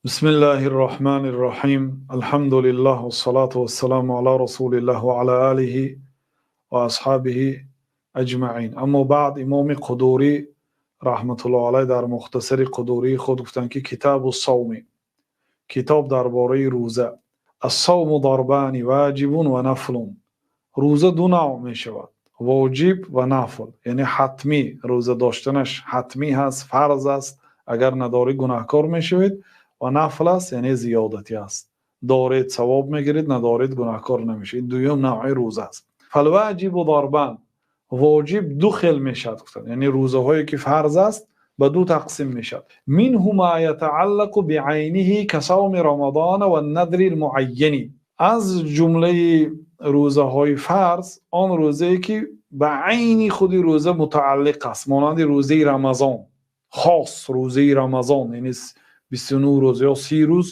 Бисмиллаҳир Роҳманир Роҳим. Алҳамдулиллаҳ вассалату вассаламу ала расулиллаҳ ва ала олиҳи ва асҳобиҳи аҷмаин. Аммо баъд, Имоми Қудурӣ раҳматуллоҳи алайҳ дар Мухтасари Қудурии худ гуфтанд, ки Китобус Савм, китоб дар бораи рӯза. Ас-савму дарбони воҷибун ва нафлун. Рӯза ду навъ мешавад: воҷиб ва нафл. Яъне ҳатмӣ, рӯза доштанаш ҳатмӣ ҳаст, фарз аст. Агар надорӣ гунаҳкор мешавед, ва нафл аст, яъне зиёдатӣ аст. Доред савоб мегиред, надоред гунаҳкор намешавед. Ин дуюм навъи рӯза аст. Фал-воҷибу дарбон. Воҷиб ду хел мешавад, гуфтанд. Яъне рӯзаҳое ки фарз аст ба ду тақсим мешавад. Минҳу мо ятааллақу биайниҳи касавми Рамазон ван-назрил муайян. Аз ҷумлаи рӯзаҳои фарз он рӯзае ки ба айни худи рӯза мутааллиқ аст, монанди рӯзаи Рамазон, хос рӯзаи Рамазон, яъне 29 рӯз ё 30 рӯз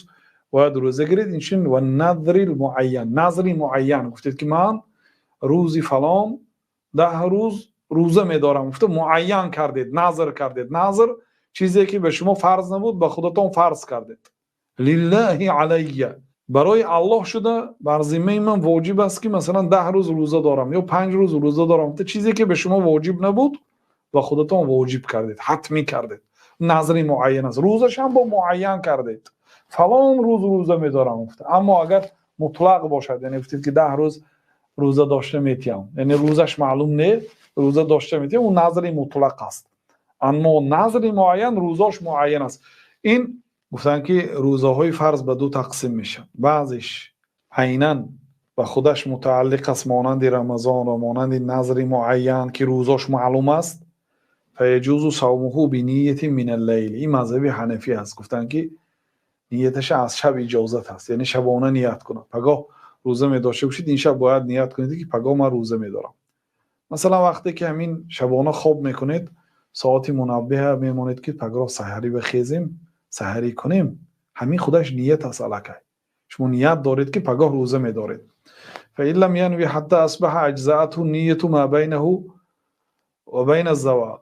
бояд рӯза гиред. Инчунин ван-назрил муайян, назри муайян, гуфтед ки ман рӯзи фалон 10 рӯз рӯза медорам, гуфта муайян кардед, назр кардед. Назр чизе ки ба шумо фарз набуд, ба худатон фарз кардед. Лиллаҳи алайя, барои Аллоҳ шуда, бар зиммаи ман воҷиб аст ки масалан 10 рӯз рӯза дорам ё 5 рӯз рӯза дорам. Чизе ки ба шумо воҷиб набуд, ба худатон воҷиб кардед, ҳатмӣ кардед. Назри муайян аст. Рӯзаш ҳам бо муайян кардед. Фалон рӯз рӯза медорам, гуфта. Аммо агар мутлақ бошад, яъне гуфтед ки 10 рӯз рӯза дошта метиям, яъне рӯзаш маълум не, рӯза дошта метиям, он назри мутлақ аст. Аммо назри муайян, рӯзаш муайян аст. Ин гуфтанд ки рӯзаҳои фарз ба ду тақсим мешавад. Баъзеш айнан ба худаш мутааллиқ аст, монанди Рамазон ва монанди назри муайян ки рӯзаш маълум аст. Фаяҷузу савмуҳу бинияти минал-лайл. Ин мазҳаби ҳанафӣ аст. Гуфтанд ки нияташ аз шаб иҷозат аст, яъне шабона ният кунад. Пагоҳ рӯза медошта бошед, ин шаб бояд ният кунед ки пагоҳ ман рӯза медорам. Масалан вақте ки ҳамин шабона хоб мекунед, соати мунаббиҳ мемонед ки пагоҳ саҳарӣ бихезем, саҳарӣ кунем, ҳамин худаш ният аст алакай. Шумо ният доред ки пагоҳ рӯза медоред. فإن لم ينوي حتى أصبح أجزأته النية ما بينه وبين الزوال.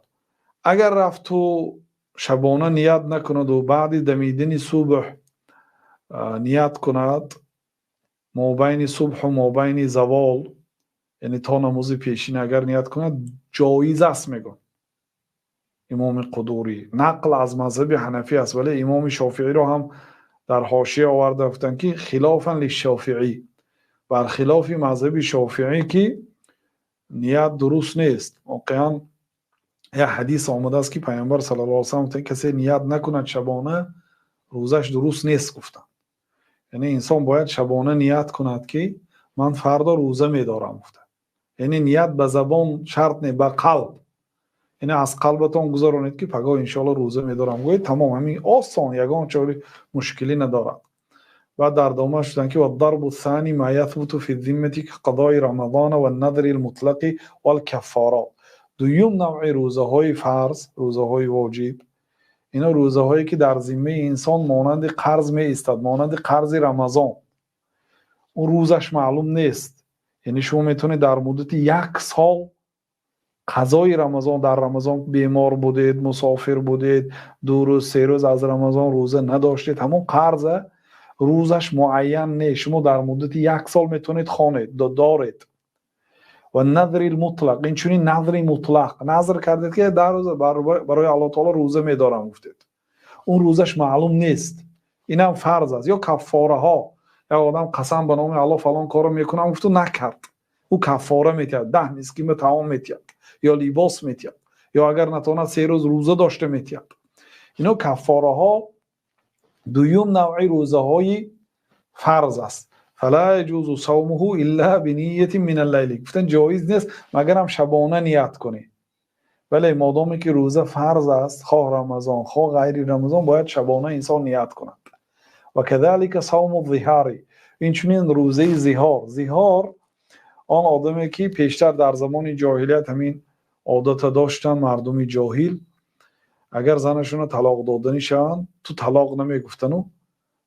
Агар рафту шабона ният накунад ва баъди дамидани субҳ ният кунад, мобайни субҳу мобайни завол, яъне то намози пешин агар ният кунад, ҷоиз аст, мегӯяд Имоми Қудурӣ. Нақл аз мазҳаби ҳанафӣ аст, вале Имоми Шофииро ҳам дар ҳошия оварда гуфтанд ки хилофан лишшофиӣ, бар хилофи мазҳаби Шофиӣ ки ният дуруст нест. Воқеан як ҳадис омадааст ки Пайғамбар саллаллоҳу алайҳи васаллам гуфтанд касе ният накунад шабона, рӯзаш дуруст нест, гуфтанд. Яъне инсон бояд шабона ният кунад ки ман фардо рӯза медорам, гуфтанд. Яъне ният ба забон шарт не, ба қалб. Яъне аз қалбатон гузаронед ки пагоҳ иншоаллоҳ рӯза медорам, гӯед тамом, ҳамин осон, ягон чори мушкилӣ надорад. Баъд дар дома шуданд ки вад-дарбу сани ма ясбуту фи зиммати қадои Рамазона ван-назри л-мутлақи вал-каффорот. Дуюм навъи рӯзаҳои фарз, рӯзаҳои воҷиб, ино рӯзаҳое ки дар зиммаи инсон монанди қарз меистад, монанди қарзи Рамазон. Он рӯзаш маълум нест. Яъне шумо метавонед дар муддати як сол қазои Рамазон, дар Рамазон бемор будед, мусофир будед, 2 рӯз, 3 рӯз аз Рамазон рӯза надоштед, ҳамон қарза рӯзаш муайян нест. Шумо дар муддати як сол метавонед хонед, доред. Ва назри мутлақ, инчунин назри мутлақ, назр кардед ки 10 рӯз барои Аллоҳ таоло рӯза медорам, гуфтед. Он рӯзаш маълум нест. Инам фарз аст. Ё каффораҳо, як одам қасам ба номи Аллоҳ фалон корро мекунам гуфту накард, ӯ каффора метиҳад, 10 мискин ба таом метиҳад ё либос метиҳад, ё агар натавонад 3 рӯз рӯза дошта метиҳад. Ино каффораҳо дуюм навъи рӯзаҳои фарз аст. فلا يجوز صومه إلا بنية من الليل. گفتن جایز نیست مگرم شبانه نیت کنی. ولی مادامی که روزه فرض است، خواه رمضان خواه غیر رمضان، باید شبانه انسان نیت کند. و كذلك صوم الظهار، اینچنین روزه زهار. زهار آن آدمی که پیشتر در زمان جاهلیت همین عادت داشتن مردم جاهل، اگر زنشون طلاق دادنی شوند تو طلاق نمیگفتن،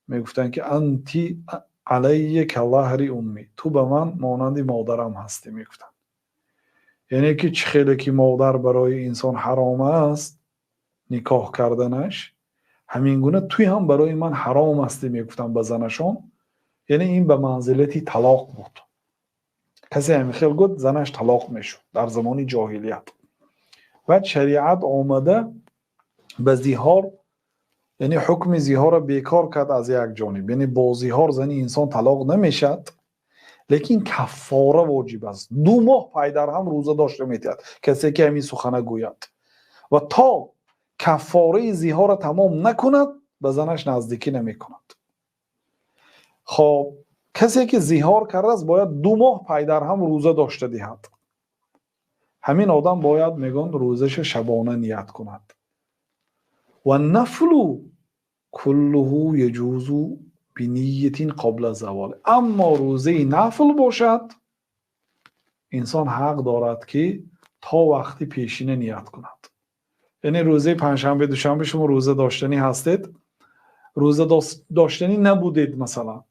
میگفتن که انتی علیه کظهر امی، تو به من مانند مادرم هستی، میگفتن. یعنی که چه خیلی که مادر برای انسان حرام است نکاح کردنش، Ҳамин гуна туй ҳам барои ман ҳаром ҳастӣ, мегуфтанд ба занашон. Яъне ин ба манзилати талоқ буд. Касе ҳамин хел гуфт, занаш талоқ мешуд дар замони ҷоҳилият. Баъд шариат омада ба зиҳор, яъне ҳукми зиҳорро бекор кард аз як ҷониб. Яъне бо зиҳор зани инсон талоқ намешавад, лекин каффора воҷиб аст. 2 моҳ пайдарҳам рӯза дошта метиҳад касе ки ҳамин сухана гӯяд ва то каффораи зиҳорро тамом накунад ба занаш наздикӣ намекунад. Хоб, касе ки зиҳор кардааст бояд 2 моҳ пайдарҳам рӯза дошта диҳад. Ҳамин одам бояд, мегӯянд, рӯзаша шабона ният кунад. Ва нафлу куллуҳу яҷузу биниятин қабла завол. Аммо рӯзаи нафл бошад, инсон ҳақ дорад ки то вақти пешина ният кунад. Яъне рӯзаи панҷшанбе, душанбе шумо рӯза доштанӣ ҳастед, рӯза доштанӣ набудед масалан,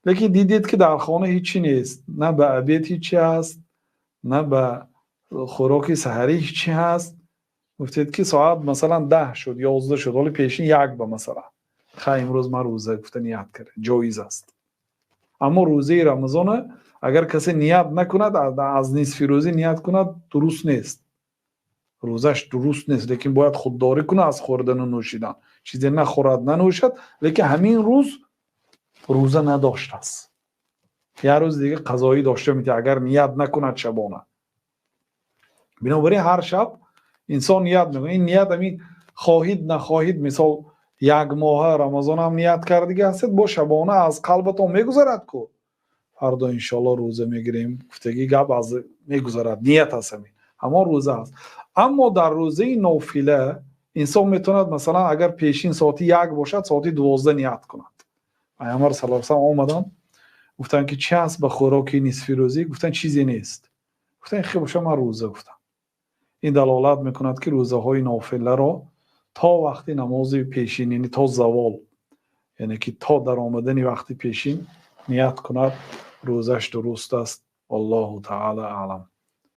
лекин дидед ки дар хона ҳечи нест, на ба обед ҳечи ҳаст, на ба хӯроки саҳарӣ ҳечи ҳаст. Гуфтед ки соат масалан 10 шуд, 11 шуд, ҳоло пешин 1 ба масалан, хай имрӯз ман рӯза гуфта ният кардам, ҷоиз аст. Аммо рӯзаи Рамазона агар касе ният накунад, аз нисфи рӯзӣ ният кунад, дуруст нест. Рӯзаш дуруст нест, лекин бояд худдорӣ кунад аз хӯрдану нӯшидан. Чизе нахӯрад, нанӯшад, лекин ҳамин рӯз рӯза надоштааст. Як рӯз дига қазоӣ дошта метавонад агар ният накунад шабона. Бинобар ин ҳар шаб инсон ният мекунад. Ин ният ҳамин хоҳид нахоҳид, мисол як моҳа Рамазон ҳам ният кардига ҳастед, бо шабона аз қалбатон мегузарад ку фардо иншоалло рӯза мегирем, гуфтагӣ гап аз мегузарад, ният аст ҳамин, ҳамон рӯза аст. Аммо дар рӯзаи нофила инсон метавонад масалан агар пешин соати 1 бошад, соати 12 ният кунад. Пайғамбар саллаллоҳу алайҳи васаллам омаданд, гуфтанд ки чӣ ҳаст ба хӯроки нисфи рӯзӣ? Гуфтанд чизе нест. Гуфтанд хеле боша ман рӯза гуфтам. Ин далолат мекунад ки рӯзаҳои нофиларо то вақти намози пешин, яъне то завол, яъне ки то даромадани вақти пешин ният кунад, рӯзаш дуруст аст. Валлоҳу таъала аълам.